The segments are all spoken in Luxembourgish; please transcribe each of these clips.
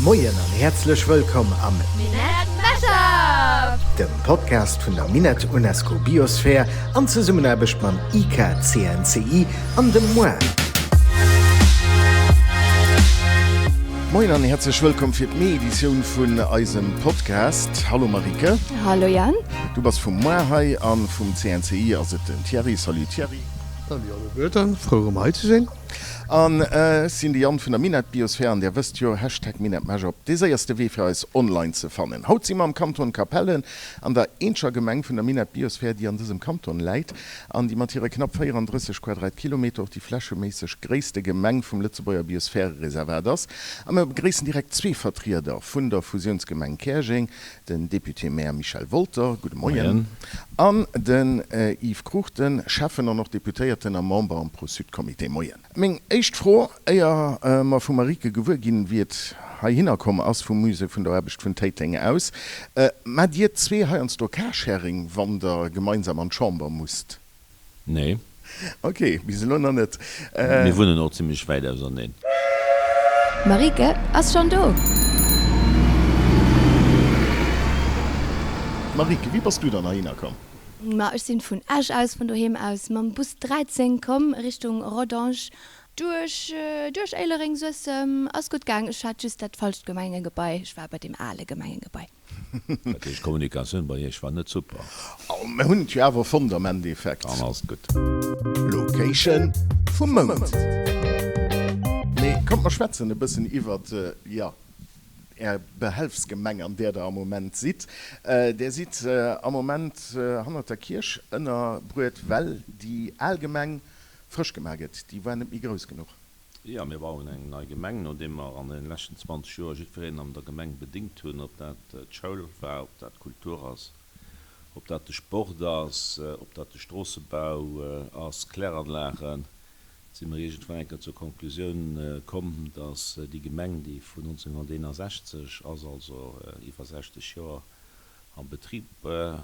Moien an häerzlech wëllkomm am Minett Mashup! Dem Podcast vun der Minett UNESCO Biosphere an Zesummenaarbecht mam IKCNCI an dem moi. Moien an häerzlech wëllkomm fir d'Mee-Editioun vun eisem Podcast. Hallo Marieke. Hallo Yann. Du bass vum moi hei an vum CNCI ass et den Thierry. Salut Thierry. Salut alleguerten, frou erëm hei ze sinn. An ech sinn de Yann vun der Minett Biosphär an där wësst jo, Hashtag MinettMashup, dee séierste Wee fir eis online ze fannen. Haut si mer am Kanton Capellen, an der eenzeger Gemeng vun der Minett Biosphär, déi an dësem Kanton läit an déi mat hire knapp 34 Quadratkilometer och déi flächeméisseg gréisste Gemeng vum Lëtzebuerger Biosphärereservat ass. A mer begréissen direkt zwee Vertrieder vun der Fusiounsgemeng Käerjeng, den Député-Maire Michel Wolter, gudde Moien, an den Yves Cruchten, Schäffen an och Deputéierten a Member am Pro-Sud-Comité. Moien. Meng éischt Fro, éier mer vum Marieke gewuer ginn, wéi et heihinner komm ass, vum Musée vun der Aarbecht vun Téiteng aus, Maacht Dir zwee heiansdo Carsharing, wann Der gemeinsam an d'Chamber musst? Nee. Ok, bis elo nach net. Mir wunnen och zimlech wäit auserneen. D'Marieke ass schonn do! Marieke, wéi bass du dann heihinner komm? Ma ech sinn vun Esch aus, vun doheem aus, mam Bus 13 komm, Richtung Rodange, duerch duerch Éilereng, Suessem. Ass gutt gaang. Ech hat just dat falscht Gemengegebai, ech war bei deem ale Gemengegebai. Dat heescht, d'Kommunikatioun bei iech war net super? Oh, mir hunn et jo awer fonnt am Endeffekt. Dann ass et gutt. Location vum Mount. Mee kommt mer schwätzen e bëssen iwwert, jo, Är Behelfsgemeng, an där Der am Moment sidd. Där sidd am Moment hannert der Kierch ënnerbruet, well déi al Gemeng frësch gemaach gëtt. Déi war net méi grouss genuch. Jo, mir bauen eng nei Gemeng, nodeem mer an deene leschten 20 Joer jiddwereen an der Gemeng bedingt hunn, ob dat d'Schoul war, ob dat d'Kultur ass, ob dat de Sport ass, ob dat de Stroossebau ass, Kläranlagen, si mer iergendwann eng Kéier zur Konklusioun komm, datt déi Gemeng, déi vun 1961 ass, also iwwer 60 Joer am Betrib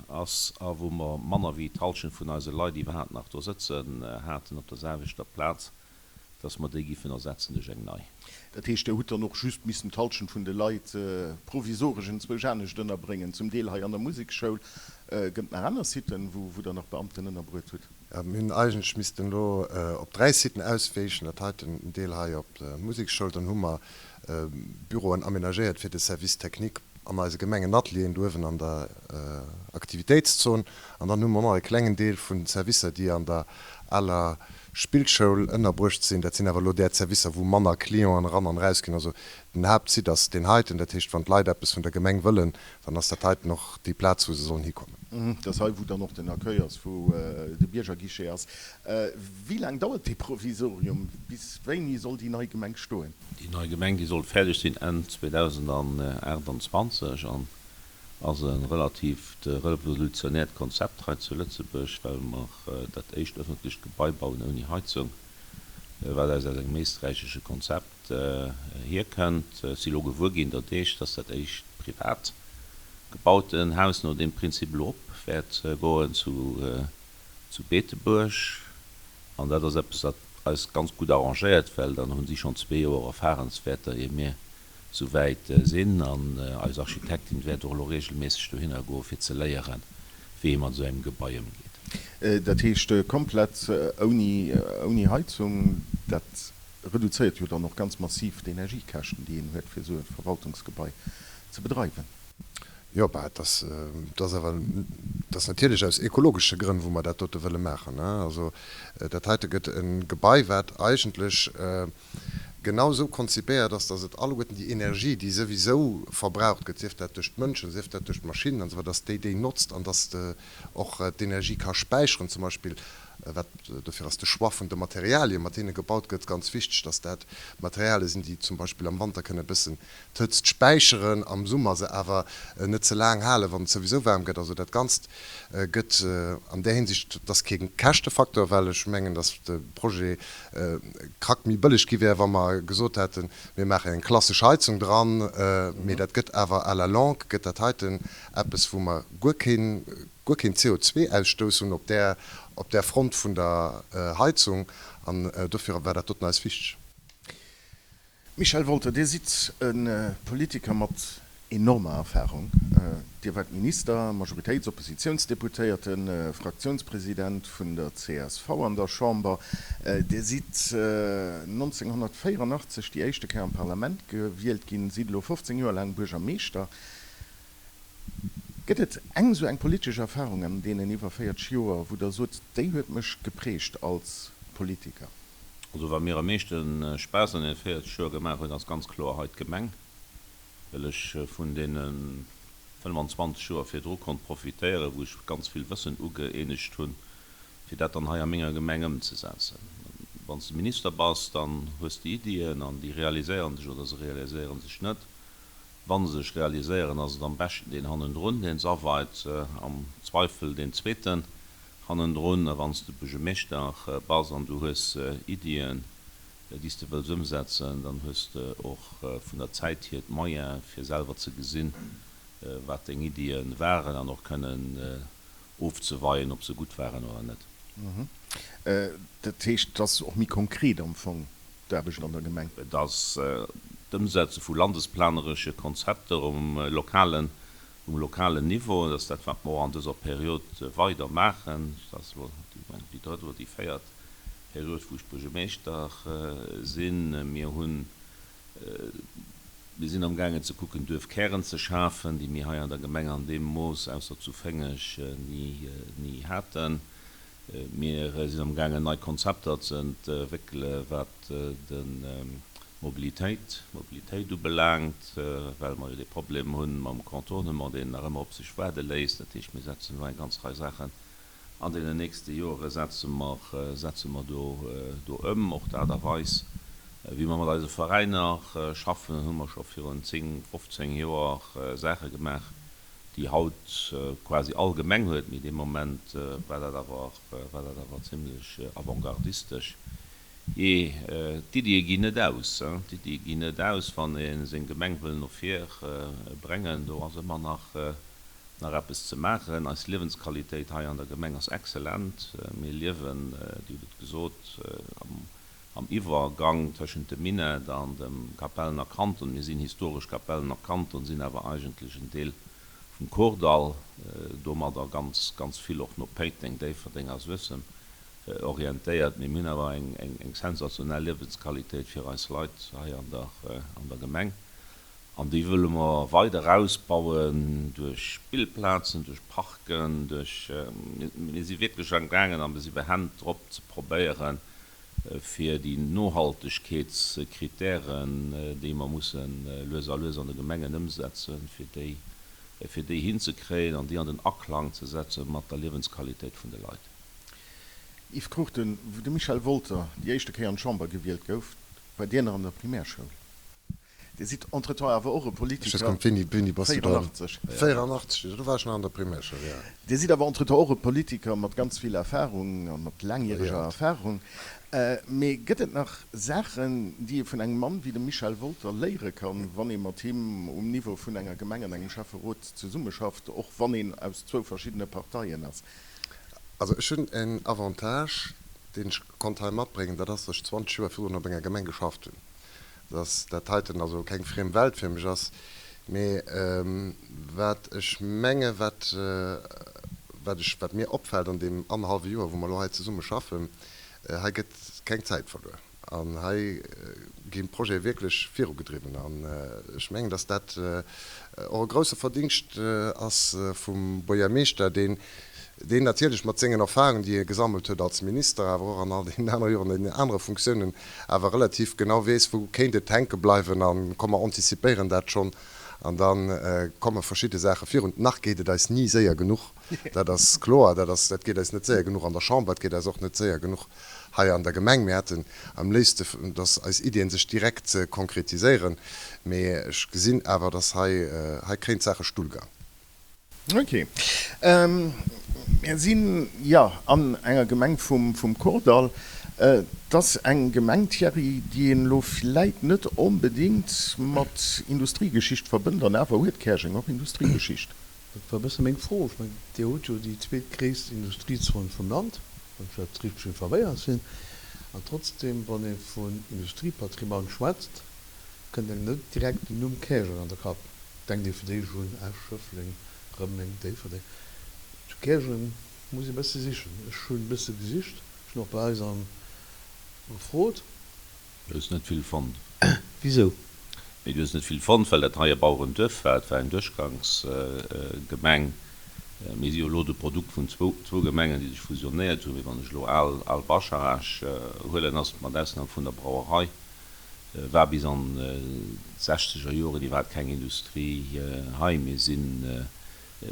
ass a wou mer manner wéi d'Hallschent vun eise Leit iwwerhaapt nach do sëtzen haten op der selwechter Plaz, dass mer déi giffen ersetzen duerch eng nei. Dat heescht, Der hutt dann och just missen d'Halschent vun de Leit provisoresch enzwousch anescht ënnerbréngen, zum Deel hei an der Museksschoul. Gëtt et nach aner Siten, wou Der nach Beamten ënnerbruet hutt? Mir hunn eigentlech missten elo op 3 Siten auswéichen, dat heiten Deel hei op der Museksschoul, dann hu mer Büroen amenagéiert fir de Service technique an eise Gemengenatelieren do uewen an der Aktivitéitszon an dann hu mer och nach e klengen Deel vun Servicer, déi an der aler Spillschoul ënnerbruecht sinn. Dat sinn awer elo där Servicer, wou manner Clienten eran an erausginn. Also den Haaptsite ass deen heiten. Dat heescht, wann d'Leit eppes vun der Gemeng wëllen, dann ass dat heiten och déi Plaz, wou se sollen hikommen. Dat ass hei, wou dann och den Accueil ass, wou de Biergerguichet ass. Wéi laang dauert dee Provisorium? Bis wéini soll déi nei Gemeng stoen? Déi nei Gemeng, déi soll fäerdeg sinn Enn 2028 an ass e relatiivt revolutionäert Konzept hei zu Lëtzebuerg, well mer dat éischt ëffentlecht Gebai bauen ouni Heizung, wat aus aus engem éisträichesche Konzept hierkënnt. Ech si lo gewuer ginn der Deeg, dass dat éischt privat gebauten Haus no deem Prinzip elo op wäert goen zu zu Beetebuerg. An dat ass eppes, wat eis ganz gutt arrangéiert, well dann hu si schonn zwee Joer Erfahrenswäerter, ier mir souwäit sinn an eis Architektin wäert och elo regelméisseg dohinner goen, fir ze léieren, wéi ee mat esou engem Gebai ëmgeet. Dat heescht komplett ouni ouni Heizung. Dat reduzéiert jo dann och ganz massiv d'Energiekäschten, déi een huet, fir esou e Verwaltungsgebai ze bedreiwen. Jo, bah, et ass, et ass awer, et ass natierlech aus ekologesche Grënn, wou mer dat dote wëlle maachen. Also dat heite gëtt e Gebai, wat eigentlech genau esou konzipéiert ass, dass et alleguerten déi Energie, déi souwisou verbraucht gëtt, sief dat duerch d'Mënschen, sief dat duerch d'Maschinnen an esou weider, dass déi déi notzt an dass de och d'Energie ka späicheren zum Beispill. Wat, dofir ass de Choix vun de Materialien, mat deene gebaut gëtt, ganz wichteg, dass dat Materialie sinn, déi zum Beispill am Wanter kënne e bëssen d'Hëtzt späicheren, am Summer se awer net ze laang halen, wann et souwisou waarm gëtt. Also dat Ganzt gëtt an där Hinsicht, et ass kee Käschtefaktor, well ech mengen, datt de Projet krack méi bëlleg gi wär, wa mer gesot hätten, mir maachen eng klassesch Heizung dran. Mee dat gëtt awer à la longue gëtt dat heiten eppes, wou mer guer keen, guer keen CO2-Ausstouss hunn op där, op där Front vun der Heizung. An dofir war dat doten eis wichteg. Michel Wolter, Dir sidd e Politiker mat enormer Erfahrung. Dir waart Minister, Majoritéits-, Oppositiounsdeputéierten, Fraktiounspresident vun der csv an der Chamber. Dir sidd 1984 déi éischte Kéier am Parlament gewielt ginn, sidd elo 15 Joer laang Buergermeeschter. Gëtt et eng esou eng politesch Erfahrung an deenen iwwer 40 Joer, wou Der sot, déi huet mech geprägt als Politiker? Also wat mir am meeschte Spaass an deene 40 Joer gemaach huet, ass ganz kloer hei d'Gemeng, well ech vun deene 25 Joer virdru konnt profitéieren, wou ech ganz vill Wëssen ugëeenegt hunn, fir dat dann hei a menger Gemeng ëmzesetzen. Wann s de Minister bass, dann hues de Iddien an déi realiséieren sech oder se realiséieren sech net. Wa se sech realiséieren, ass et am beschten deen hannendrun, deen s'aweit, am Zweifel deen zweeten hannendrun. A wann s de Buergermeeschter bass an du hues Iddien, déi s de wëlls ëmsetzen, dann hues de och vun der Zäit hier d'Moyene fir selwer ze gesinn, wat deng Iddie waren an och kënnen ofzeweien, ob se gutt waren oder net. Dat heescht, et ass och méi konkret am Fong, d'Aarbecht an der Gemeng? Et ass d'Ëmsetze vu landesplaneresche Konzepter um lokalen, um lokalen Niveau. Dat ass dat, wat mer och an dëser Period weider maachen. Dat ass elo déi drëtt oder déi véiert Period, wou ech Buergermeeschter sinn. Mir hunn, mir sinn amgaangen ze kucken, Duerfkären ze schafen, déi mir hei an der Gemeng an deem Mooss, ausser zu Féngeg, ni, ni haten. Mir sinn amgaangen nei Konzepter ze entwéckele wat d'Mobilitéit, d'Mobilitéit ubelaangt, well mer jo dee Problem hu mam Contournement, deen nach ëmmer op sech waarde léisst. Dat heescht, mir setzen elo eng ganz Rei Saachen an deenen nächste Joere setze mer, setze mer do, do ëm. Och d'Aart a Weis, wéi mer mat eise Veräiner schaffen, hu mer scho virun 10, 15 Joer Saache gemaach, déi haut quasi all Gemeng huet, mee dee Moment war dat awer war dat awer zimlech avantgardistesch. Jee, d'Iddie ginn net aus, d'Iddie ginn net aus, wann ee seng Gemeng wëll no vir bréngen. Do ass ëmmer nach nach eppes ze maachen. Eis Liewensqualitéit hei an der Gemeng ass excellent. Mir liewen, Dir hutt et gesot, am am Iwwergang tëschent dem Minett an dem Kapellener Kanton. Mir sinn historesch Kapellener Kanton, sinn awer eigentlech en Deel vum Kordall, domadder ganz, ganz vill och no Péiteng, Déifferdeng a Suessem orientéiert. Mee mir hunn awer eng sensationell Liewensqualitéit fir eis Leit hei an der Gemeng an déi wëlle mer weider ausbauen duerch Spillplazen, duerch Parken, duerch, mir si wierklech amgaangen a mir si behend drop ze probéieren, fir déi Nohaltegkeetskritären, déi mer musse lues a lues an de Gemengen ëmsetzen, fir déi, fir déi hinzekréien an déi an den Aklang ze setze mat der Liewensqualitéit vun de Leit. Yves Cruchten, Wou de Michel Wolter déi éischte Kéier an d'Chamber gewielt gouf, war Dir nach an der Primärschoul. Dir sidd entretemps awer och e Politiker, 84. 84, do war ech nach an der Primärschoul, jo. Dir sidd awer entretemps och e Politiker mat ganz vill Erfahrung a mat laangjäreger Erfahrung. Mee gëtt et nach Saachen, déi ee vun engem Mann wéi dem Michel Wolter léiere kann, wann ee mat him um Niveau vun enger Gemeng an engem Schäfferot zesummeschafft, och wann een aus zwou verschiddene Parteien ass? Also ech hunn en Avantage, deen ech konnt hei matbréngen, dat ass, datt ech 20 Joer virdrun op enger Gemeng geschafft hunn. dass dat heiten also keng friem Welt fir mech ass, mee wat ech menge wat wat ech wat mir opfält an deem annerhallwe Joer wou mer elo hei zesumme schaffen, hei gëtt keng Zäit verluer an hei gi Projete wierklech virugedriwwen an ech mengen, dass dat och e grousse Verdingscht ass vum Buergermeeschter, deen deen natierlech mat sengen Erfahrungen, déi e gesammelt huet als Minister, awer och an all deenen anere Joren an deenen anere Funktiounen, awer relativ genau weess, wou kéint et hänke bleiwen a komm mer antizipéieren dat schonn an da komme verschidde Saache virun. Nach geet et eis ni séier genuch, dat ass kloer, dat ass, dat geet eis net séier genuch an der Chamber, et geet eis och net séier genuch hei an der Gemeng. Mir hätten am léifste, dass eis Iddien sech direkt konkretiséieren, mee ech gesinn awer, dass hei, hei kréien d'Saache Stullgang. Ok. Mir sinn, jo, an enger Gemeng vum Kordall. Et ass eng Gemeng, Thierry, déi een elo vläit net onbedéngt mat Industriegeschicht verbënnt. An awer huet Käerjeng och Industriegeschicht. Dat war e bësse meng Fro. Ech mengen, Dir hutt jo déi zweetgréisst Industriezon vum Land, wann ech dat richteg informéiert sinn. An trotzdem, wann ee vun Industriepatrimoine schwätzt. Kënnt engem net direkt den Numm Käerjeng an de Kapp. Denkt ee fir d'éischt un Esch, Schëffleng, Rëmeleng, Déifferdeng. Zu Käerjeng muss ee bësse sichen. Ech hunn e bësse gesicht, ech hunn och bei eis am gefrot. Du hues net vill fonnt. Wisou? Mee du hues net vill fonnt, well dat hei e Bauerenduerf war. Et war eng Duerchgangsgemeng. Mir si jo elo de Produkt vun zwou Gemengen, déi sech fusionéiert hunn. Mee wann ech elo Al Bascharage huelen, ass et mat Ausnam vun der Brauerei, war bis an d'sechzeger Joren iwwerhaapt keng Industrie hei. Mir sinn,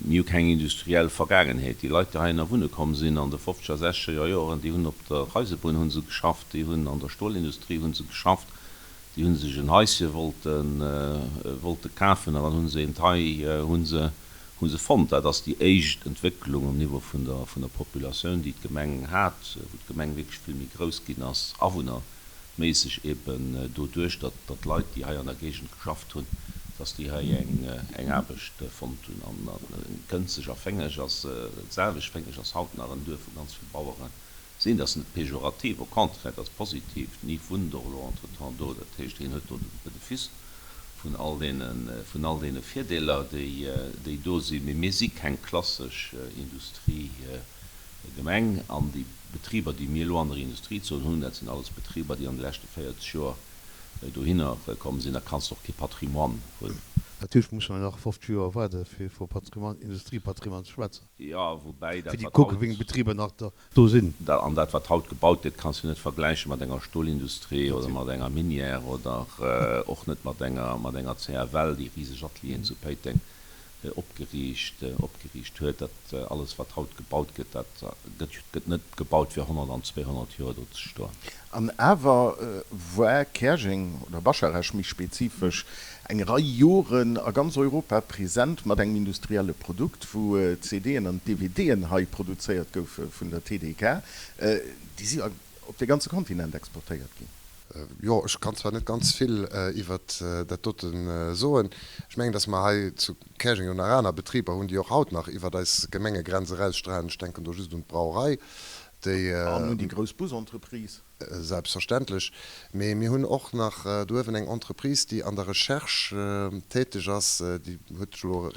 mir hu keng industriell Vergaangenheet. Déi Leit, déi heihinner wunne komm sinn an de fofzeger, sechzeger Joren, déi hunn op der Eisebunn hu se geschafft, déi hunn an der Stolindustrie hu se geschafft, Déi hu sech en Haische wollte kafen an dann hu se eent hei hu se hu se fonnt. Dat ass déi éischt Entwécklung um Niveau vun der vun der Populatioun, déi d'Gemeng hat, wou d'Gemeng wierklech vill méi grouss ginn ass, awunnerméisseg eben doduerch, datt datt d'Leit, déi hei an der Géigend geschafft hunn, datt déi hei eng eng Aarbecht fonnt hunn. An Kënzeg a Féngeg ass d'selwecht. Féngeg ass haut nach en Duerf, wou ganz vill Bauere Sinn, dat ass net pejorativ, au contraire, dat ass positiv. D'Niv wunnt och elo entretemps do, dat heescht, hien huet do de Benefice vun all deene, vun all deene Virdeeler, déi, déi do sinn. Mee mir si keng klassesch Industriegemeng an déi Betriber, déi mir elo an der Industriezon hunn, dat sinn alles Betriber, déi an de leschte 40 Joer dohinner komm sinn. Da kanns de och kee Patrimoine hunn. Natierlech musse mer nach 50 Joer waarde fir vu Patrimoine, Industriepatrimoine ze schwätzen. Jo, woubäi dat, wat haut. Fir déi kucken, wéi eng Betriber nach do sinn. An dat, wat haut gebaut gëtt, kanns du net vergläiche mat enger Stolindustrie oder mat enger Minière oder och net mat enger, mat enger CFL, déi riseg Atelieren zu Péiteng opgeriicht, opgeriicht huet. Dat alles, wat haut gebaut gëtt, dat gëtt, gëtt net gebaut, fir 100 an 200 Joer do ze stoen. An awer war Käerjeng, oder Bascharage méi spezifesch, eng Rei Joren a ganz Europa present mat engem industrielle Produkt, wou d'CDen an d'DVDen hei produzéiert goufe vun der TDK. Déi si op de ganze Kontinent exportéiert ginn. Jo, ech kann zwar net ganz vill iwwert dat dote soen. Ech mengen, datt mer hei zu Käerjeng jo nach aner Betriber hunn, déi och haut nach iwwert eis Gemengegrenz erausstrahlen. Ech denken do just un d'Brauerei, déi. An un déi grouss Busentreprise. Selbstverständlech. Mee mir hunn och nach do uewen eng Entreprise, déi an der Recherche täteg ass. Déi huet elo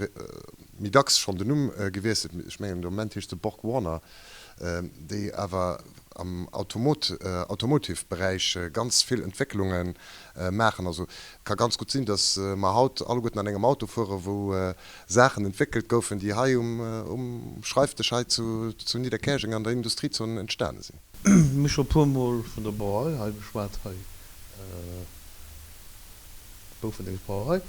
méi dacks schonn den Numm gewiesselt. Ech mengen, de Moment heescht se Borg-Warner, déi awer am Automotive-Beräich ganz vill Entwécklunge maachen. Also et ka ganz gutt sinn, datt mer haut alleguerten an engem Auto fueren, wou Saachen entwéckelt goufen, déi hei um Schreifdësch hei zu Nidderkäerjeng an der Industriezon entstane sinn. Mir hu scho puer Mol vun der Brauerei hei geschwat, hei Boufferdengs Brauerei.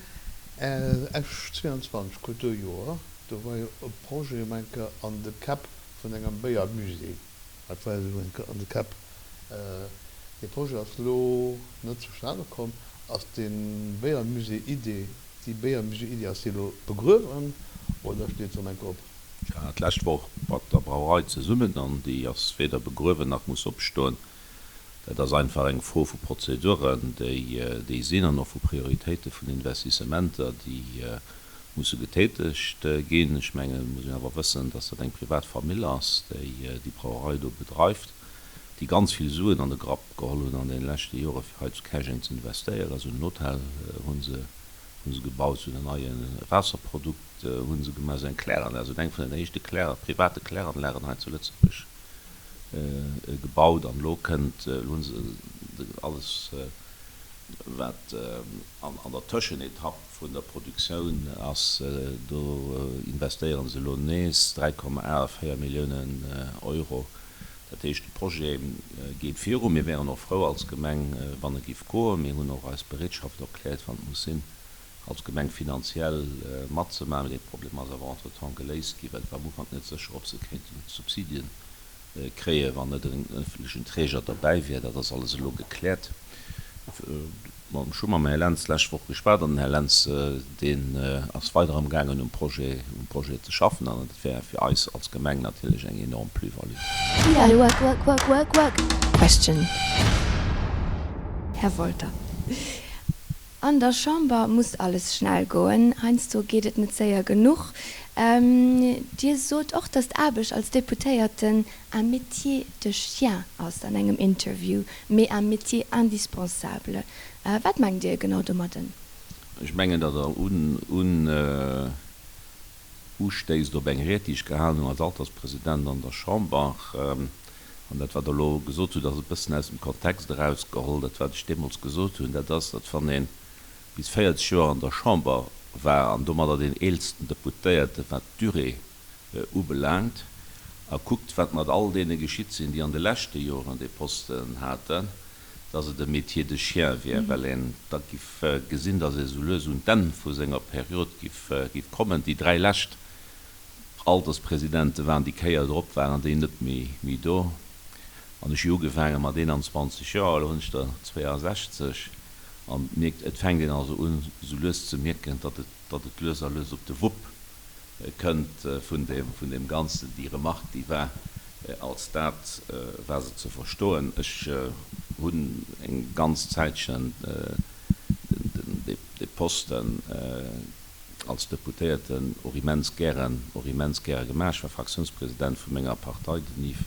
Esch 22, Kulturjoer, do war jo e Projet um eng Kéier an de Käpp vun engem Béiermusée. Dat war esou eng Kéier an de Käpp. Dee Projet ass elo net zustane komm. Ass dee Béiermusée-Idee, déi Béiermusée-Idee, ass déi elo begruewen oder steet se erëm eng Kéier op? Ech war d'lescht Woch mat der Brauerei zesummen an déi ass weder begruewen nach muss opstoen. Dat ass einfach eng Fro vu Prozeduren, déi sinn, an och vu Prioritéite vun Investissementer, déi musse getätegt ginn. Ech mengen, et muss een awer wëssen, dass dat eng privat Famill ass, déi déi Brauerei do bedreift, déi ganz vill Suen an de Grapp geholl hunn an deene leschte Jore fir hei zu Käerjeng ze investéieren. Esou en Hotel hu se hu se gebaut, esou en neie Waasserprodukt hu se gemaach, esou eng Kläranlag, esou eng vun den éischte Klär, private Kläranlagen hei zu Lëtzebuerg gebaut. An elo kënnt, elo hu se alles, wat an der Tëschenetapp vun der Produktioun ass, do investéiere se elo nees 3,84 Milliounen Euro. Dat heescht, de Projet geet viru. Mir wären och frou als Gemeng, wann e giff goen. Mir hunn och eis Bereetschaft erkläert, wann et muss sinn, als Gemeng finanziell matzemaachen. Dee Problem ass awer entretemps geléist ginn, well et war am Ufank net sécher, ob se kéinten Subsidien kréien, wann net en ëffentlechen Träger derbäi wier. Dat ass alles elo gekläert. Ech hu mam Här Lentz d'lescht Woch geschwat an den Här Lentz, deen ass weider amgaangen um Projet, um Projet ze schaffen an dat wär fir eis als Gemeng natierlech eng enorm Plus-value. Question. Här Wolter, an der Chamber muss alles schnell goen. Heiansdo geet et net séier genuch. Dir sot och, datt d'Aarbecht als Deputéierten un métier de chien ass an engem Interview, mee un métier indispensable. Wat mengt Dir genau domadden? Ech mengen, datt Der un ustéisst op eng Ried, déi ech gehalen hunn als Alterspresident an der Chamber. An dat, wat Der elo gesot hutt, ass e bëssen aus dem Kontext erausgeholl. Dat, wat ech deemools gesot hunn, dat ass, datt wann ee bis 40 Joer an der Chamber war an domadder deen eelsten Deputéierte wat d'Durée ubelaangt, a kuckt, wat mat all deene geschitt sinn, déi an de leschte Joren dee Posten haten, dass et e Métier de chien wier, well een da giff gesinn, dass ee sou lues un d'Enn vu senger Period giff kommen. Déi dräi lescht Alterspresidente waren déi Kéier drop, waren déi net méi do. An ech hu ugefaange mat 21 Joer, elo hunn ech der 62, an mierkt, et fänkt een also un, sou lues ze mierken, datt et, datt et lues a lues op de Wupp kënnt vun deem, vun deem Ganzen. Déi Remarque, déi war als dat war se ze verstoen. Ech hunn eng ganz Zäitchen den, dee Posten als Deputéierten och immens gären, och immens gäre gemaach. Ech war Fraktiounspresident vu menger Partei, den Yves,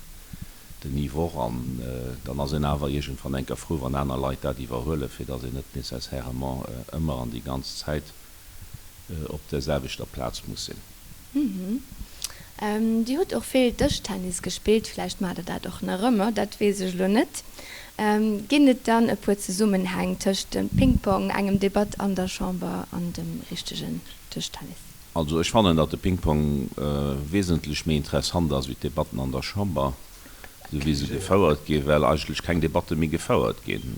den Yves och. An dann ass een awer iergendwann eng Kéier frou, wann aner Leit dat iwwerhuelen, fir datt een net nécessairement ëmmer an déi ganz Zäit op där selwechter Plaz muss sinn. Dir hutt och vill Dëschtennis gespillt, vläicht maacht Der dat och nach ëmmer, dat weess ech elo net. Ginn et dann e puer Zesummenhäng tëscht dem Ping-Pong, engem Debatt an der Chamber an dem richtegen Dëschtennis? Also ech fannen, datt de Ping-Pong wesentlech méi interessant ass wéi d'Debatten an der Chamber. esou wéi se gefouert ginn, well eigentlech keng Debatte méi gefouert ginn.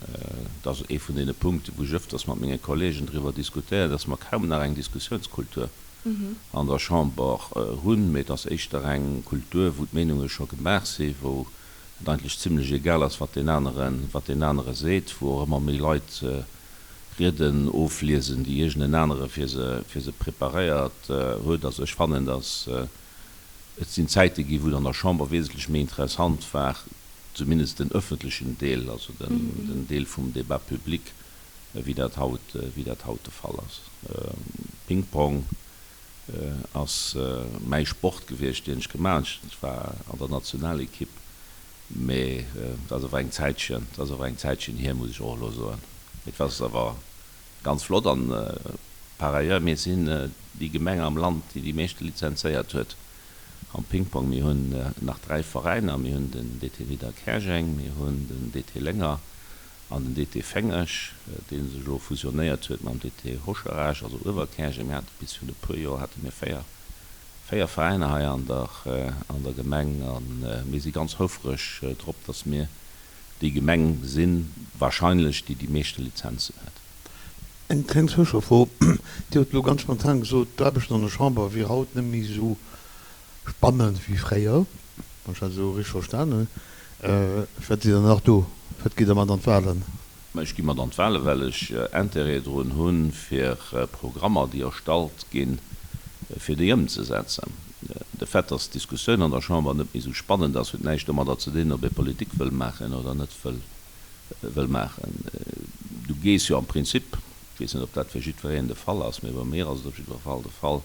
Et ass ee vun deene Punkten, wou ech öfters mat menge Kollegen driwwer diskutéieren, dass mer kaum nach eng Diskussionskultur an der Chamber hunn, mee et ass éischter eng Kultur, wou d'Meenunge scho gemaach sinn, wou et eigentlech zimlech egal ass, wat deen aneren, wat deen anere seet, wou och ëmmer méi Leit Rieden ofliesen, déi iergend en anere fir se, fir se preparéiert huet. Also ech fannen, dass Et sinn Zäite ginn, wou et an der Chamber wesentlech méi interessant war, zumindest den öffentlechen Deel, also den Deel vum Débat public, wéi dat haut, wéi dat haut de Fall ass. Ping-Pong ass mäi Sport gewiescht, deen ech gemaach hunn. Ech war an der Nationalekipp, mee dat ass awer eng Zäitchen, dat ass awer eng Zäitchen hier, muss ech och elo soen. Mee et ass awer Ganz flott an par ailleurs, mir sinn déi Gemeng am Land, déi déi meeschte lizenzéiert huet am Ping-Pong. Mir hunn nach 3 Veräiner, mir hunn den DT Nidderkäerjeng, mir hunn den DT Lénger an den DT Féngeg, dee sech elo fusionéiert huet mam DT Hoscherage, also Uewerkäerjeng. Mir hate bis virun e puer Joer hate mir 4, 4 Veräiner hei an der an der Gemeng a mir si ganz houfreg drop, dass mir déi Gemeng sinn wahrscheinlech déi déi meeschte Lizenzen huet. Eng kleng Zwëschefro, Dir hutt elo ganz spontan gesot, d'Aarbecht an der Chamber wier haut net méi esou spannend wéi fréier, wann ech dat esou richteg verstanen hunn. Firwat sidd Der nach do? Firwat gitt Der mat an d'Wahlen? Mä ech gi mat an d'Wahlen, well ech Intérêt drun hunn, fir Programmer, déi erstallt ginn, fir déi ëmzesetzen. De Fait, dass d'Diskussioun an der Chamber net méi esou spannend ass, huet näischt domadder ze dinn, ob ee Politik wëll maachen oder net wëll maachen. Du gees jo am Prinzip, ech weess net, ob dat fir jiddwereen de Fall ass, mee bei mir ass et op jiddwer Fall de Fall,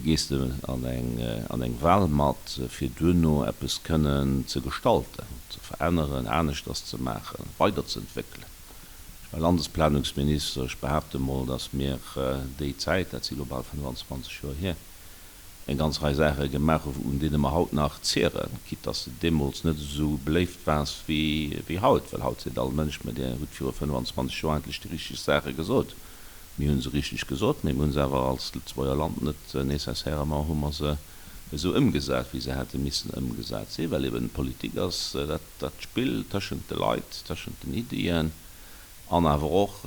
gees de an eng an eng Wahl mat, fir duerno eppes kënnen ze gestalten, ze veränneren, aneschters ze maachen, weiderzeentwéckelen. Ech war Landesplanungsminister, ech behaapte mol, datt mir déi Zäit, dat si lo bal 25 Joer hier, eng ganz Rei Saache gemaach hu un deene mer haut nach zieren, quitte datt s de deemools net esou beléift waars wéi haut, well haut seet all Mënsch, mä Dir hutt viru 25 Joer endlech déi richteg Saache gesot. Mir hu se richteg gesot, mee mir hu se awer als Lëtzebuerger Land net nécessairement hu mer se esou ëmgesat, wéi se hätte missen ëmgesat sinn, well eben d'Politik ass dat Spill tëschent de Leit, tëschent den Iddien an awer och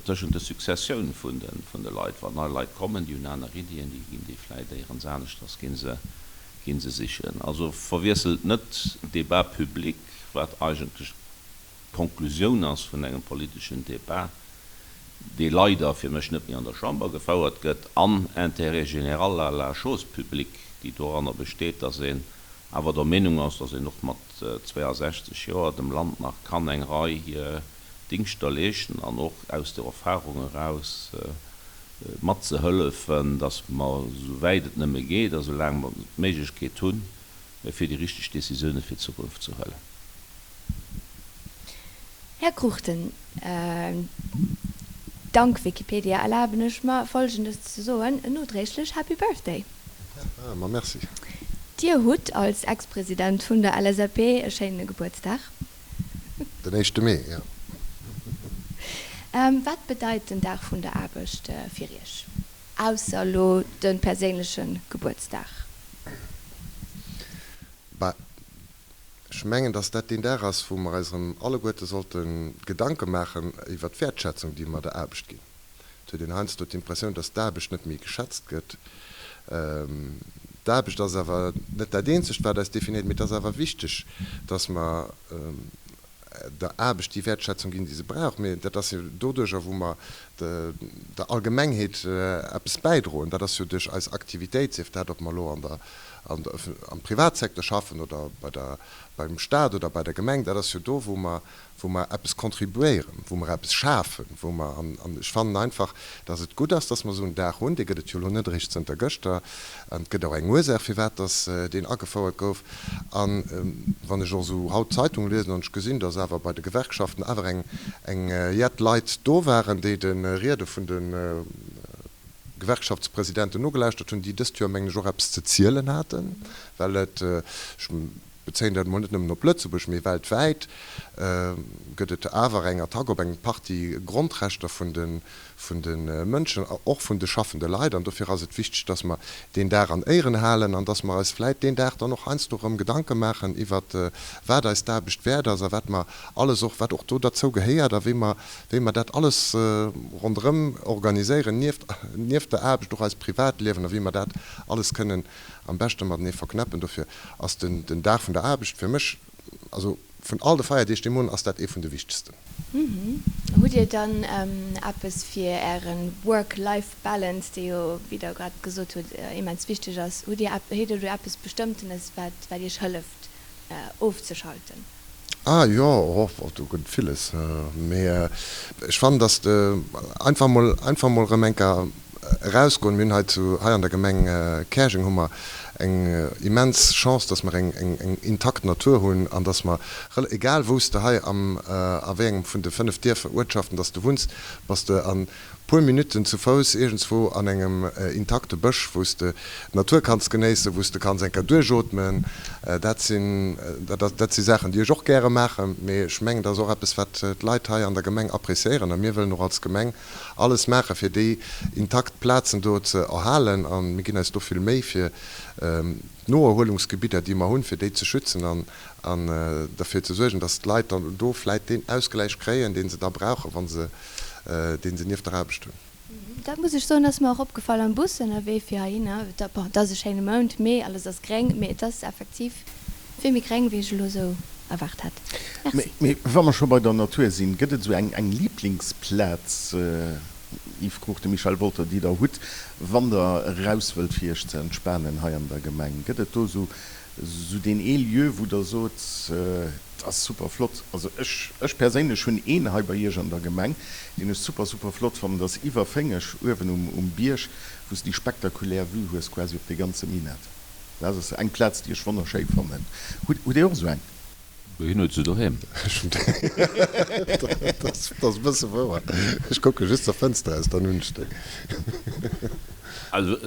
tëschent de Successioun vun de Leit. Wann nei Leit kommen, déi hunn aner Iddien, déi ginn déi vläicht éierens aneschters gi se, gi se sichen. Also verwiesselt net Débat public, wat eigentlech d'Konklusioun ass vun engem politeschen Débat, dee leider fir mech net méi an der Chamber gefouert gëtt, an Intérêt général à la chose publique, déi doranner besteet, dass een awer der Meenung ass, dass een och mat 62 Joer dem Land nach kann eng Rei Dingschter leeschten an och aus der Erfahrung eraus. Matzehëllefen, dass mer, esou wäit et nëmme geet a sou laang mer d'Méiglechkeet hunn, fir déi richteg Décisioune fir d'Zukunft ze huelen. Här Cruchten, dank Wikipedia erlaben ech mer folgendes ze soen, nodréiglech Happy Birthday! Ma merci. Dir hutt als Ex-President vun der LSAP e schéine Gebuertsdag. Den éischte Mee, jo. Wat bedeit den Dag vun der Aarbecht fir Iech, ausser elo de perséinleche Gebuertsdag? Bah, ech mengen, dass dat deen Dag ass, wou mer eis erëm alleguerte sollte Gedanke maachen iwwer d'Wäertschätzung, déi mer der Aarbecht ginn. Et huet een heiansdo d'Impressioun, dass d'Aarbecht net méi geschätzt gëtt. D'Aarbecht ass awer net dat eenzegt, wat eis definéiert, mee et ass awer wichteg, dass mer der Aarbecht déi Wäertschätzung ginn, déi se brauch. Mee dat ass jo doduercher, wou mer der Allgemengheet eppes bäidroen. Dat ass jo duerch eis Aktivitéit, sief dat, ob mer elo an der, am Privatsecteur schaffen oder bei der, beim Stat oder bei der Gemeng, dat ass jo do, wou mer wou mer eppes contribuéieren, wou mer eppes schafen, wou mer, an ech fannen einfach, dass et gutt ass, dass mer esou en Dag hunn, dee gëtt et jo elo net eréischt zënter gëschter, an et gëtt och eng Ursaach, firwat dass deen agefouert gouf. A wann ech och esou haut d'Zeitung liesen an ech gesinn, dass awer bei de Gewerkschaften awer eng eng jett Leit do waren, déi de Riede vun de Gewerkschaftspresidenten nogelauschtert hunn, déi dëst Joer, mengen ech, och eppes ze zielen haten, well et, ech bezéien dat emol net nëmmen op Lëtzebuerg, mee weltwäit, gëtt et awer eng Attack op eng Partie Grondrechter vun de vun de Mënschen, och vun de schaffende Leit. An dofir ass et wichteg, dass mer deen Dag an Éieren halen an dass mer eis vläit deen Dag dann och heiansdo erëm Gedanke maachen iwwert, wat eis d'Aarbecht wäert ass a wat mer alles och, wat och do derzou gehéiert a wéi mer, wéi mer dat alles ronderëm organiséieren, nieft, nieft der Aarbecht och eist Privatliewen a wéi mer dat alles kënnen am beschte matenee verknäppen. Dofir ass den den Dag vun der Aarbecht fir mech, also vun all de Feierdeeg déi mer hunn, ass dat ee vun de wichtegsten. Hutt Dir dann eppes fir Äre Work-Life-Balance, dee jo, wéi Der grad gesot hutt, immens wichteg ass? Hutt Dir hutt Dir do eppes Bestëmmtenes, wat wat Iech hëlleft ofzeschalten? Ah jo, oh do gëtt et villes. Mee ech fannen, datt de einfach mol, einfach mol erëm eng Kéier erausgoen. Mir hunn hei zu, hei an der Gemeng Käerjeng hu mer eng immens Chance, datt mer eng, eng, eng intakt Natur hunn an datt mer, egal wou s de hei am, a wéi engem vun de 5 Dierfer, Uertschaften, datt s de wunns, bass de an puer Minutten zu Fouss iergendswou an engem intakte Bësch, wou s de d'Natur kanns genéissen, wou s de kanns eng Kéier duerchootmen. Dat sinn, dat si Saachen, déi ech och gäre maachen. Mee ech mengen, dat ass och eppes, wat d'Leit hei an der Gemeng appréciéieren. A mir wëllen och als Gemeng alles maachen, fir déi intakt Plazen do ze erhalen. A mir ginn eis do vill Méi, fir d'Noerhuelungsgebidder, déi mer hunn, fir déi ze schützen an an derfir ze suergen, dass d'Leit dann do vläit deen Ausgläich kréien, dee se da brauchen, wa se dee se nieft der Aarbecht hunn. Dat muss ech soen, ass mer och opgefall am Bus ënnerwee fir heihinner. Bon, et ass e schéine Mount Mee, alles ass gréng, mee et ass effektiv vill méi gréng, wéi ech elo esou erwaart hat. Merci. Mee wa mer scho bei der Natur sinn, gëtt et esou eng Liblingsplaz, Yves Cruchten, Michel Wolter, déi der hutt, wann der eraus wëllt fir iech ze entspanen hei an der Gemeng? Gëtt et do esou Esou deen ee Lieu, wou Der sot, et ass super flott. Also ech, ech perséinlech hunn een hei bei Iech an der Gemeng, deen ech super, super flott fannen. Dat ass iwwer Féngeg, uewen um, um Bierg, wou s de déi spektakulär Vue hues quasi op dee ganze Minett. Dat ass eng Plaz, déi ech wonnerschéi fannen. Hutt, hutt Dir och esou eng? Hien huet se doheem. Dat ass e bësse wouer. Ech kucke just zur Fënster aus, dann hunn ech déi. Also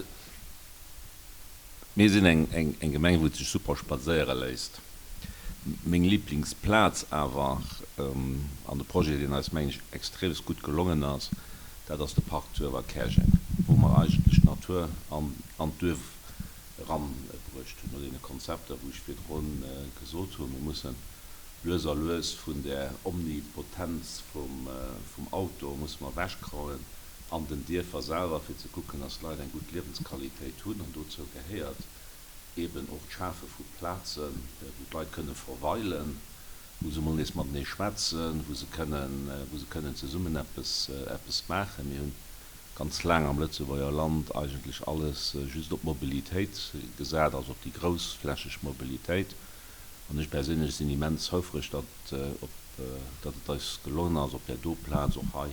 Mir sinn eng Gemeng, wou et sech super spadséiere léisst. Meng Liblingsplaz awer, an de Projet, deen eis, mengen ech, extremst gutt gelongen ass, dat ass de Park zu Uewerkäerjeng, wou mer eigentlech d'Natur an d'Duerf eranbruecht hunn, no deene Konzepter, wou ech virdru gesot hunn, mir mussen lues a lues vun där Omnipotenz vum Auto musse mer ewechkommen. an den Dierfer selwer, fir ze kucken, dass d'Leit eng gutt Liewensqualitéit hunn. An dozou gehéiert eeben och d'Schafe vu Plazen, wou d'Leit kënne verweilen, wou se emol nees matenee schwätzen, wou se kënnen, wou se kënnen zesummen eppes, eppes maachen. Mir hunn ganz laang am Lëtzebuerger Land eigentlech alles just op d'Mobilitéit gesat, also op déi groussflächeg Mobilitéit. An ech perséinlech sinn immens houfreg, datt op, datt et eis gelongen ass, op där do Plaz och hei.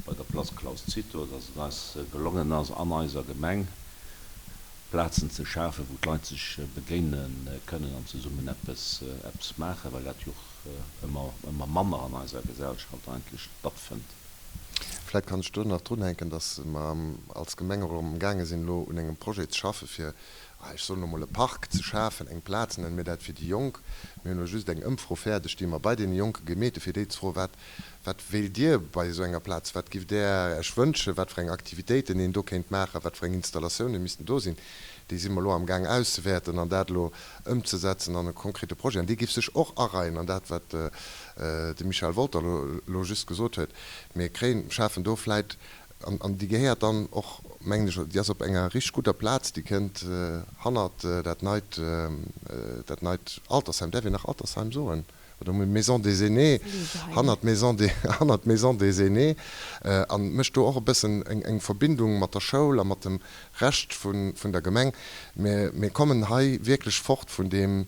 bei der Place Claus Cito, dass et eis gelongen ass, an eiser Gemeng Plazen ze schafen, wou d'Leit sech begéine kënnen an zesummen eppes maachen, well dat jo och ëmmer, ëmmer manner an eiser Gesellschaft eigentlech stattfënnt. Vläicht kann ech do nach drunhänken, dass mer als Gemeng och amgaange sinn, elo un engem Projet ze schaffen, fir, ech soen elo mol, e Park ze schafen, eng Plaz, nenne mir dat, fir déi Jonk. Mir hunn elo just eng Ëmfro fäerdeg, déi mer bei deene Jonke gemeet hunn, fir déi ze froen, Wat, wat wéilt Dir bei esou enger Plaz? Wat giff Där Iech wënschen, wat fir eng Aktivitéiten een do kéint maachen, wat fir eng Installatioune missten do sinn? Déi si mer elo amgaang auszewäerten an dat elo ëmzesetzen an e konkrete Projet. An dee giff sech och areien an dat, wat de Michel Wolter elo just gesot huet, mir kréien, schafen do vläit, an, an déi gehéiert dann och, mengen ech, déi ass op enger richteg gudder Plaz, déi kënnt hannert dat neit, dat neit Altersheim, däerf een nach Altersheim soen, oder Maison des Aînés, hannert d'Maison des, hannert d'Maison des Aînés, a mécht do och e bëssen eng, eng Verbindung mat der Schoul a mat dem Rescht vun, vun der Gemeng. Mir, mir kommen hei wierklech fort vun deem,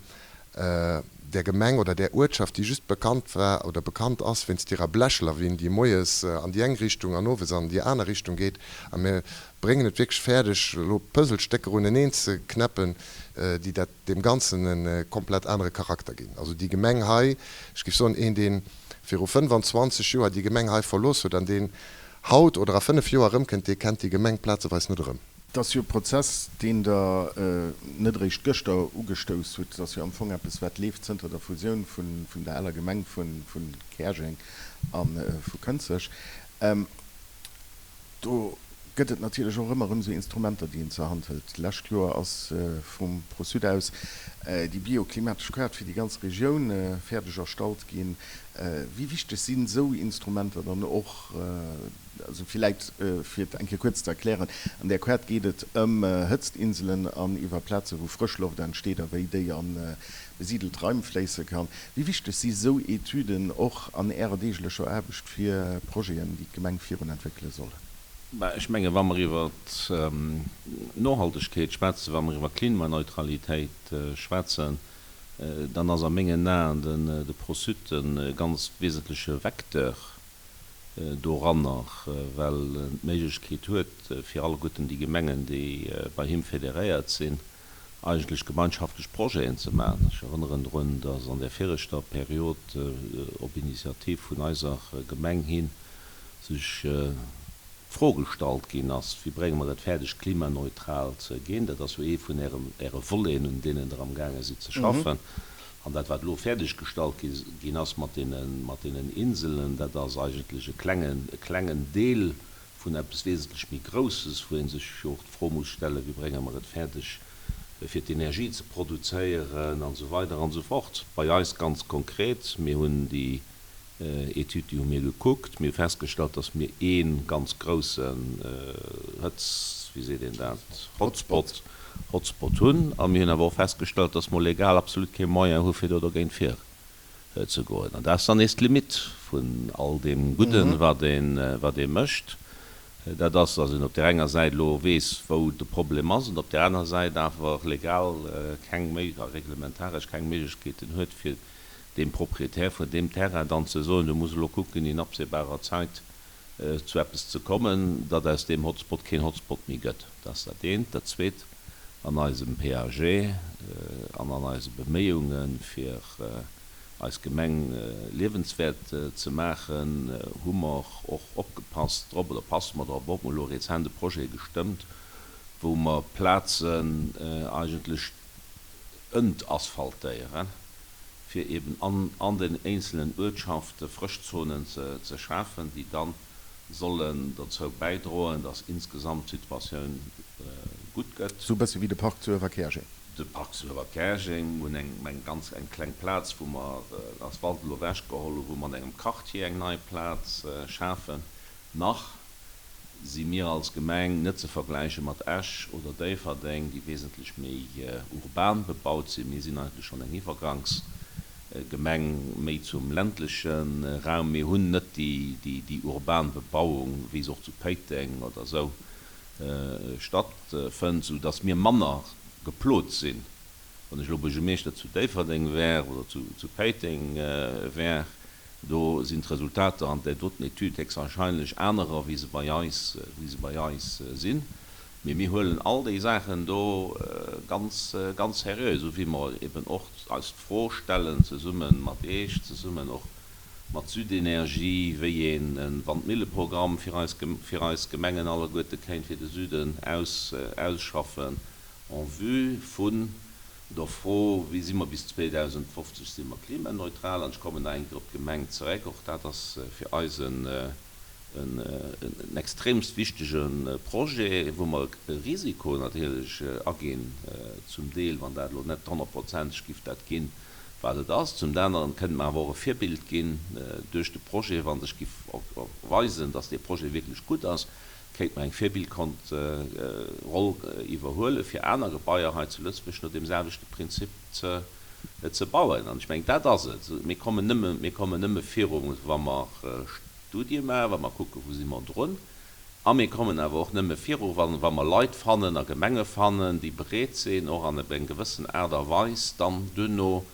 där Gemeng oder där Uertschaft, déi just bekannt war oder bekannt ass wéinst hirer Blechlawin, déi moies an déi eng Richtung an owes an déi aner Richtung geet. A mir bréngen et wierklech fäerdeg, elo Puzzlestécker uneneen ze knäppen, déi dat deem Ganzen e komplett anere Charakter ginn. Also déi Gemeng hei, ech géif soen, een, dee viru 25 Joer déi Gemeng hei verlooss huet an deen haut oder a 5 Joer erëmkënnt, dee kennt déi Gemeng plazeweis net erëm. Et ass jo e Prozess, deen Der net eréischt gëschter ugestouss hutt. Et ass jo am Fong eppes, wat leeft zënter der Fusioun vun der aler Gemeng vu Käerjeng a vu Kënzeg. Do gëtt et natierlech och ëmmer erëm esou Instrumenter, déi een zur Hand hëlt. D'lescht Joer ass vum ProSud aus déi bioklimatesch Kaart fir déi ganz Regioun fäerdeg erstallt ginn. Wéi wichteg sinn esou Instrumenter dann och? Also villäit fir et eng Kéier kuerz ze erklären, An där Kaart geet et ëm Hëtztinselen an iwwer Plaze wou Frëschloft entsteet a wéi déi a besidelt Raim fléisse kann. Wéi wichteg si sou Etüden och an Ärer deeglecher Aarbecht fir Projeten, déi d'Gemeng virun entwéckele soll? Bah, ech mengen, wa mer iwwer Nohaltegkeet schwätzen, wa mer iwwer Klimaneutralitéit schwätzen, dann ass a mengen Aen de ProSud e ganz wesentleche Vecteur doranner, well en d'Méiglechkeet huet, fir alleguerten déi Gemengen, déi bei him federéiert sinn, eigentlech gemeinschaftlech Projeten ze maachen. Ech erënneren drun, dass an där viregter Period op Initiativ vun eiser Gemeng hin sech d'Fro gestallt ginn ass, Wéi brénge mer et fäerdeg, klimaneutral ze ginn? Dat ass jo ee vun Äre Voleten, un deenen Der amgaange sidd ze schaffen. An dat, wat elo fäerdeg gestallt ginn ass mat deenen Inselen, dat ass eigentlech e klengen, e klengen Deel vun eppes wesentlech méi Grousses, wou ee sech jo och d'Fro muss stellen, Wéi brénge mer et fäerdeg, fir d'Energie ze produzéieren an esou weider an esou fort. Bei eis ganz konkret, mir hunn déi Etüd, déi hu mir gekuckt. Mir hu festgestallt, dass mir ee ganz groussen Hëtz, wéi seet een dat, Hotspot, Hotspot hunn. A mir hunn awer och festgestallt, dass mer legal absolut kee Moyen hu fir do dogéint virzegoen. An dat ass dann nees d'Limitt vun all deem Gudden, wat een, wat ee mécht. Dat ass, dass een op där enger Säit elo weess, wou de Problem ass, an op där aner Säit awer legal keng Méi, a reglementaresch keng Méiglechkeeten huet, fir deem Proprietär vun deem Terrain dann ze soen, du muss elo kucken in absehbarer Zäit zu eppes ze kommen, datt aus deem Hotspot keen Hotspot méi gëtt. Dat ass dat eent. Dat Zweet, an eisem PAG an an eise Beméiunge fir eis Gemeng liewenswäert ze maachen, hu mer och opgepasst drop, oder passe mer drop op, mer hu elo rezent e Projet gestëmmt, wou mer Plazen eigentlech entasphaltéieren, fir eben an den eenzelnen Uertschafte Frëschzonen ze schafen, déi da sollen dozou bäidroen, dass insgesamt d'Situatioun gutt gëtt. Sou e bësse wéi de Park zu Uewerkäerjeng. De Park zu Uewerkäerjeng, mir hunn eng ganz eng kleng Plaz, wou mer den Asphalt elo ewechgeholl hunn, wou mer an engem Quartier eng nei Plaz schafen. Nach si mir als Gemeng net ze vergläiche mat Esch oder Déifferdeng, déi wesentlech méi urban bebaut sinn. Mir sinn eigentlech schonn eng Iwwergangsgemeng méi zum ländleche Raum. Mir hunn net déi urban Bebauung, wéi se och zu Péiteng oder esou stattfënnt, soudass mir manner geplot sinn. Wann ech elo Buergermeeschter zu Déifferdeng wär oder zu Péiteng wär. Do sinn d'Resultater an där doten Etüd héchstwahrscheinlech anerer, wéi se bei eis, wéi se bei eis sinn. Mee mir huelen all déi Saachen do ganz, ganz seriö, esou wéi mer eben och eis d'Fro stellen, zesumme mat Eech, zesummen och mat Südenergie, wéi een e Wandmilleprogramm fir eis, fir eis Gemengen alleguerte kéint fir de Süden aus, ausschaffen en vue vun der Fro, wéi si mer bis 2050, si mer klimaneutral? An ech kommen nach eng Kéier op d'Gemeng zeréck, och dat ass fir eis en extremst wichtege Projet, wou mer e Risiko natierlech aginn, zum Deel, wann dat elo net honnertprozenteg giff dat ginn, wat et ass. Zum aneren kënnt mer awer och e Virbild ginn duerch de Projet, wa sech giff weisen, dass dee Projet wierklech gutt ass, kéint mer eng Virbildroll iwwerhuele fir aner Gebaier hei zu Lëtzebuerg no deem selwechte Prinzip ze bauen. An ech mengen, dat ass et. Mir kommen nëmme, mir kommen nëmme viru wa mer Studie maachen, wa mer kucken, wou si mer drun. A mir kommen awer och nëmme viru wa mer Leit fannen a Gemenge fannen, déi bereet sinn, och an eng gewëssen Aart a Weis dann duerno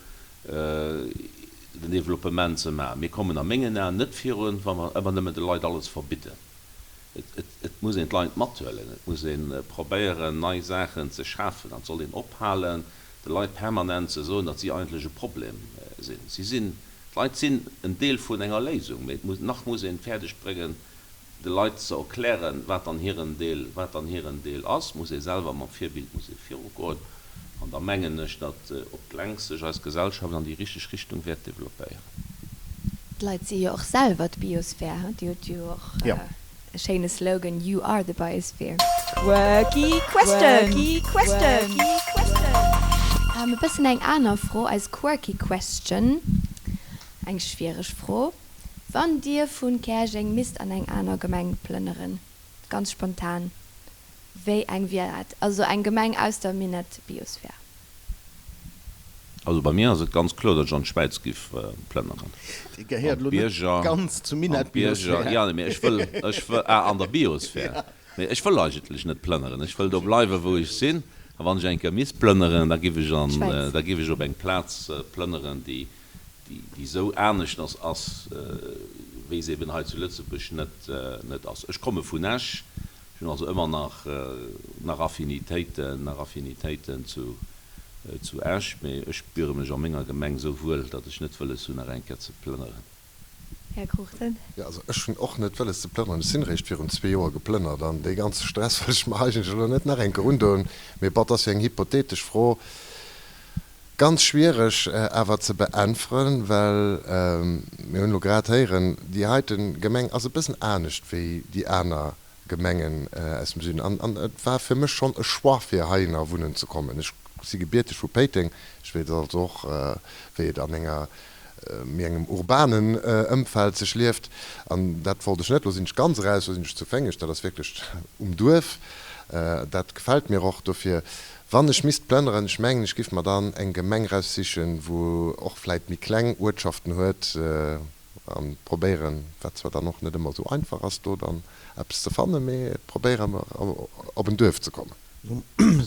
den Développement ze maachen. Mir kommen a mengen Aen net virun, wa mer ëmmer nëmmen de Leit alles verbidden. Et muss een d'Leit mathuelen, et muss ee probéieren, nei Saachen ze schafen. An et soll een ophalen, de Leit permanent ze soen, datt si eigentlech e Problem sinn. Si sinn, d'Leit sinn en Deel vun enger Léisung, mee et muss, nach muss een et fäerdeg bréngen, de Leit ze erklären, wat dann hiren Deel, wat dann hiren Deel ass. Muss ee selwer mam Virbild muss ee virugoen. An da mengen ech, datt op d'längst sech eis Gesellschaft an déi richteg Richtung wäert developpéieren. D'Leit si jo och selwer d'Biosphär, he? Dir hutt jo och e schéine Slogan, You are the biosphere. Quirky question! E bëssen eng aner Fro, eis quirky question, eng schwiereg Fro, Wann Dir vu Käerjeng misst an eng aner Gemeng plënneren, ganz spontan, Wéi eng wier dat? Also eng Gemeng aus der Minett-Biosphär. Also bei mir ass et ganz kloer, datt ech an d'Schwäiz giff plënneren. Déi gehéiert elo net ganz zum Minett-Biosphär. Jo, mee ech wëll, ech wëll, ah, an der Biosphär. Mee ech wëll eigentlech net plënneren. Ech wëll do bleiwen, wou ech sinn. A wann ech eng Kéier misst plënneren, da giff ech an, da giff ech op eng Plaz plënneren, déi, déi esou aneschters ass, wéi se eben hei zu Lëtzebuerg net, net ass. Ech komme vun Esch. Ech hunn also ëmmer nach nach Affinitéiten, nach Affinitéiten zu zu Esch, mee ech spiere mech a menger Gemeng esou wuel, datt ech net wëlles hunn nach eng Kéier ze plënneren. Här Cruchten. Jo, also ech hunn och net wëlles ze plënneren. Ech sinn eréischt virun zwee Joer geplënnert an dee ganze Stress wëll ech mer eigentlech elo net nach eng Kéier undoen. Mee bon, et ass jo eng hypothetesch Fro, ganz schwiereg awer ze beäntweren, well mir hunn elo grad héieren, déi heite Gemeng ass e bëssen anescht wéi déi aner Gemengen aus dem Süden. An an et war fir mech schonn e Choix fir heihinner wunnen ze kommen. Ech si gebierteg vu Péiteng, ech weess also och wéi et an enger méi engem urbanen Ëmfeld sech lieft an dat wollt ech net. Lo sinn ech ganz eraus, lo sinn ech zu Féngeg, dat ass wierklech um Duerf, dat gefält mir och. Dofir wann ech misst plënneren, ech mengen ech giff mer dann eng Gemeng raussichen, wou och vläit méi kleng Uertschaften huet, An probéieren, wat zwar dann och net ëmmer esou einfach ass, do dann eppes ze fannen, mee probéieren op en Duerf ze kommen.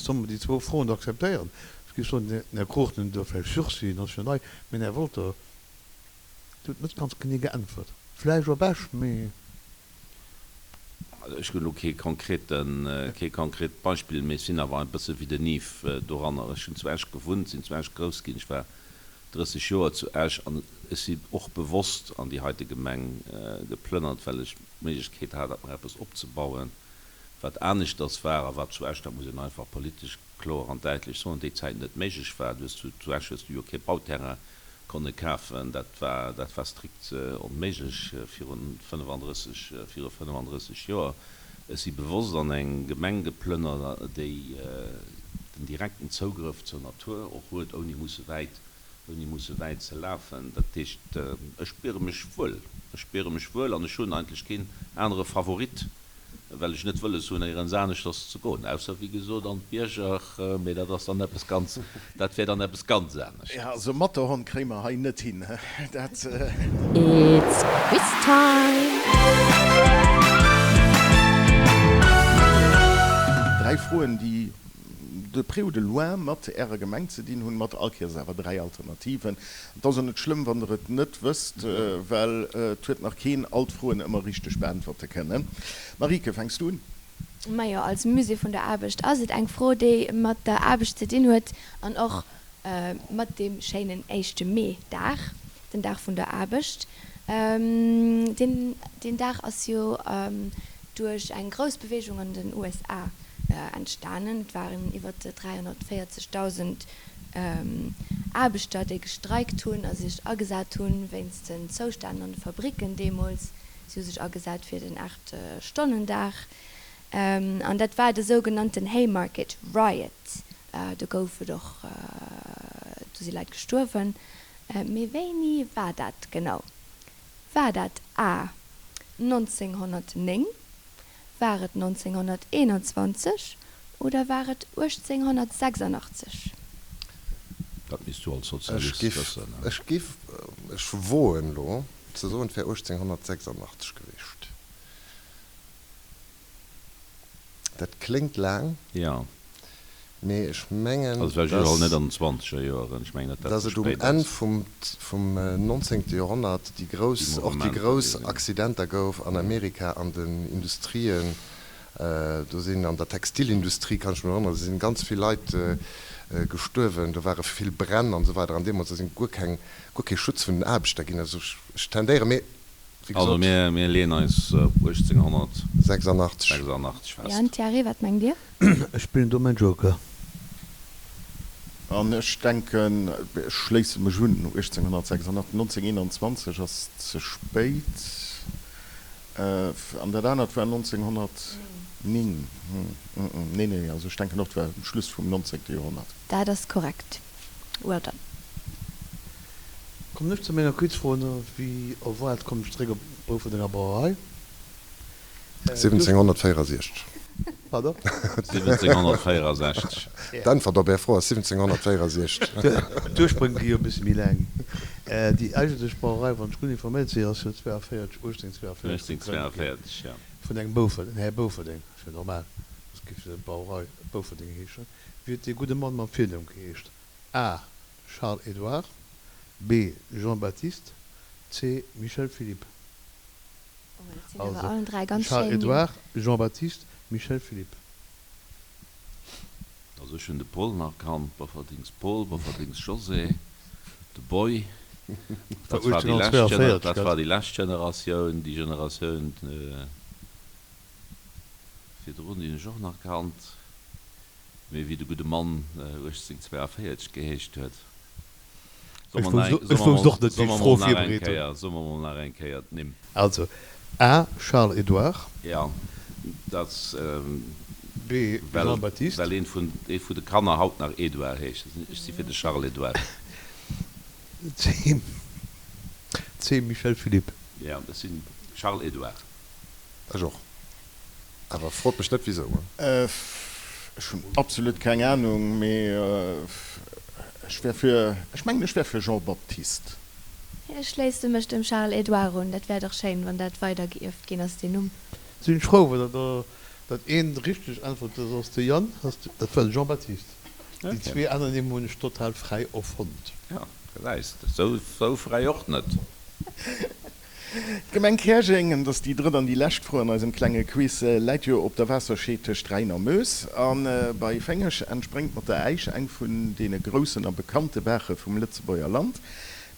Solle mer déi zwou Froen akzeptéieren? Ech géif soen, den Här Cruchten huet do vläicht Sursis, den ass jo nei, mee den Här Wolter, dee huet net ganz genee geäntwert. Vläicht op Esch, mee. Also ech hunn elo kee konkreten, kee konkret Beispill, mee ech sinn awer e bësse wéi den Yves doranner. Ech hunn zu Esch gewunnt, sinn zu Esch grouss ginn, ech war 30 Joer zu Esch an ech sinn och bewosst an déi heite Gemeng geplënnert, well ech d'Méiglechkeet hat, mer eppes opzebauen, wat aneschters war a wat zu Esch, dat muss een einfach politesch kloer an däitlech soen, déi Zäit net méiglech war. Du hues zu zu Esch hues du jo kee Bauterrain konne kafen, dat war dat war strikt onméiglech virun 35 viru 35 Joer. Ech si bewosst an eng Gemeng geplënnert, déi den direkten Zougrëff zur Natur och huet, ouni musse wäit ouni musse wäit ze lafen. Dat heescht, ech spiere mech wuel, ech spiere mech wuel an ech hunn eigentlech keen anere Favorit. Well ech net wëlles hunn, éierens aneschters ze goen, ausser, wéi gesot, an d'Bierger, mee dat ass dann eppes ganz, dat wär dann eppes ganz aneschters. Jo, also Matterhorn kréie mer hei net hin, dat. It's quiz time! Dräi Froen, déi. de près ou de loin mat Ärer Gemeng ze dinn hunn, mat all Kéiers awer 3 Alternativen. Et ass och net schlëmm, wann Der et net wësst, well et huet nach keen all d'Froen ëmmer richteg beäntwerte kënnen. Marieke, fänks du un? Majo, als Musée vun der Aarbecht ass et eng Fro, déi mat der Aarbecht ze dinn huet an och mat deem schéinen éischte Mee-Dag, den Dag vun der Aarbecht. Deen Dag ass jo duerch eng grouss Beweegung an den USA entstanen. Et waren iwwer 340.000 Aarbechter, déi gestreikt hunn a sech agesat hunn wéinst den Zoustänn an de Fabricken deemools. Si hu sech agesat fir den 8 Stonnen-Dag. An dat war de sougenannten Haymarket Riot. Do gouf et och, do si Leit gestuerwen. Mee wéini war dat genau? War dat A 1909, war et 1921 oder war et 1886? Dat misst du als Sozialist wëssen. Ech giff, ech woen elo ze soen, et wär 1886 gewiescht. Dat kléngt laang, Jo. mee ech mengen, Also et war just net an den zwanzeger Joeren. Ech mengen net, dat dass ze et um spéit Enn ass. vum vum nonzéngte Joerhonnert déi Déi grouss, och déi Mouvementer grouss déi sinn. Accidenter gouf an Amerika an den Industrien. Do sinn an der Textilindustrie, kann ech mech erënneren, do sinn ganz vill Leit gestuerwen, do ware vill Bränn an esou weider an deemools do sinn guer keng, guer kee Schutz vun den Aarbechter ginn. Also ech tendéiere, mee Wéi Also gesot. mir, mir leeën eis op 1886 86. fest. Jan, Thierry, wat mengt Dir? Ech spillen do mäin Joker. An ech denken, ech schléisse mech un, 1886, 1921 ass ze spéit, an dat anert war 1909. Nee, nee, also ech denken och, et war um Schluss vum nonzéngte Joerhonnert. Dat ass korrekt. Well done. Kommen ech zu menger Quizfro, wéi erwaart kommen ech zeréck op d'Boufferdenger Brauerei. 1764. Pardon? 1764. D'Äntwert op Är Fro ass 1764. D'Ursprëng gi jo e bësse méi laang. Déi eigentlech Brauerei, wann ech gutt informéiert sinn, ass jo 42, 1842 gegrënnt ginn vun engem Bouferdeng, Här Bouferdeng, ass jo normal, soss géif d'Brauerei Bouferdeng heeschen. Wéi huet dee gudde Mann mam Virnumm geheescht? A. Charles Édouard, B. Jean-Baptiste, C. Michel Philippe. Oh, dat sinn awer allen 3 ganz Charles schéin Nimm. Édouard, Jean-Baptiste, Michel Philippe. Also ech hunn de Paul nach kannt, Bofferdings Paul, Bofferdings José, de Boy. Dat war déi lescht Gener, dat war déi lescht Generatioun, déi Generatioun virdrun, déi hunn ech och nach kannt. Mee wéi de gudde Mann 1842 geheescht huet. Ech wousst och net, wéi ech d'Fro virbereet hunn. Soe mer mol nach eng Kéier d'Nimm. Also, A. Charles Édouard. Jo, dat B. Jean-Baptiste. Well eent vun, ee vu de Kanner haut nach Édouard heescht. Ech si fir de Charles Édouard. C. C. Michel Philippe. Jo, ech sinn Charles Édouard. Ech och. Awer frot mech net wisou. Ech hunn absolut keng Ahnung, mee ech wär fir, ech mengen ech wär fir Jean-Baptiste. Ech schléisse mech dem Charles-Édouard un. Dat wär dach schéin, wann dat weider geierft ginn ass, deen Numm. Sinn ech frou, well der dat een richteg äntwert, dat ass de Yann, dat war de Jean-Baptiste. Déi zwee aner Nimm hunn ech total fräi erfonnt. Jo, gesäis de, sou fräi och net. D'Gemeng Käerjeng, an dat ass déi drëtt an déi lescht Fro an eisem klenge Quiz, läit jo op der Waasserscheed tëscht Rhäin a Meuse. A bei Féngeg entspréngt mat der Äisch eng vun deene groussen a bekannte Baache vum Lëtzebuerger Land.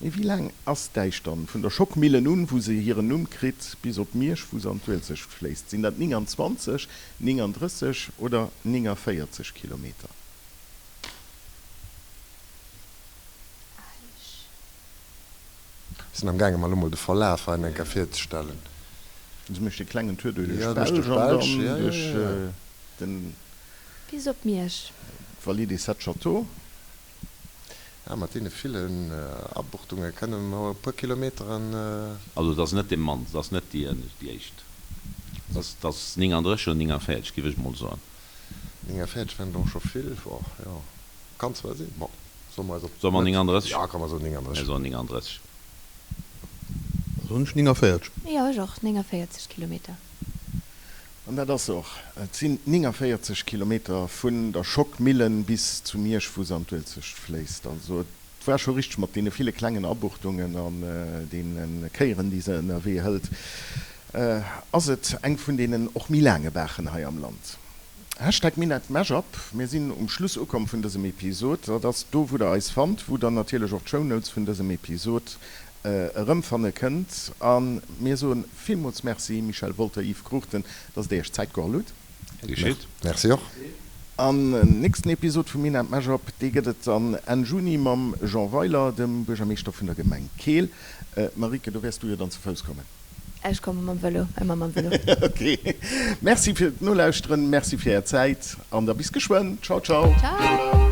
Mee wéi laang ass d'Äisch dann, vun der Schockmillen un, wou se hiren Numm kritt, bis op Miersch, wou se an d'Uelzecht fléisst? Sinn dat 29, 39 oder 49 Kilometer? Äisch. Sinn am gaange mer elo mol de Verlaf hei eng Kéier virzestellen. Se mécht e klengen Tour duerch d'Belsch an dann duerch den. Bis op Miersch. Vallée des Sept Châteaux. Ah, mat deene villen Abuchtunge kënne mer e puer Kilometeren. Also et ass net dee mannst, et ass net déi éischt. Et ass 39 oder 49, géif ech mol soen. 49 wären der och scho vill, jo, kann zwar sinn, bon. Solle mer eis op. Solle mer 39? Ja, komm mer soen 39. Mir soen 39. Da soen ech 49. Jo, ech och, 49 Kilometer. An dat ass se och. Et sinn 49 Kilometer vun der Schockmillen bis zu Miersch, wou se an d'Uelzecht fléisst. Also et war scho richteg mat deene ville klengen Abuchtungen an deene Kéieren, déi se ënnerwee hëlt, ass et eng vun deenen och méi laange Baachen hei am Land. Hashtag Minett Mashup, Mir sinn um Schluss ukomm vun dësem Episod. Dat ass do wou der eis fannt, wou der natierlech och d'Shownotes vun dësem Episod erëmfanne kënnt. A mir soen villmools Merci Michel Wolter, Yves Cruchten, dass der iech Zäit geholl hutt. Gär geschitt. Merci och. An nächsten Episod vum Minett Mashup, dee gëtt et dann Enn Juni mam Jean Weiler, dem Buergermeeschter vun der Gemeng Keel. Marieke, do wäers du jo dann ze Fouss kommen. Ech komme mam Vëlo, ëmmer mam Vëlo. Ok, merci fir d'Nolauschteren, merci fir är Zäit an da bis geschwënn. Ciao, ciao. Ciao.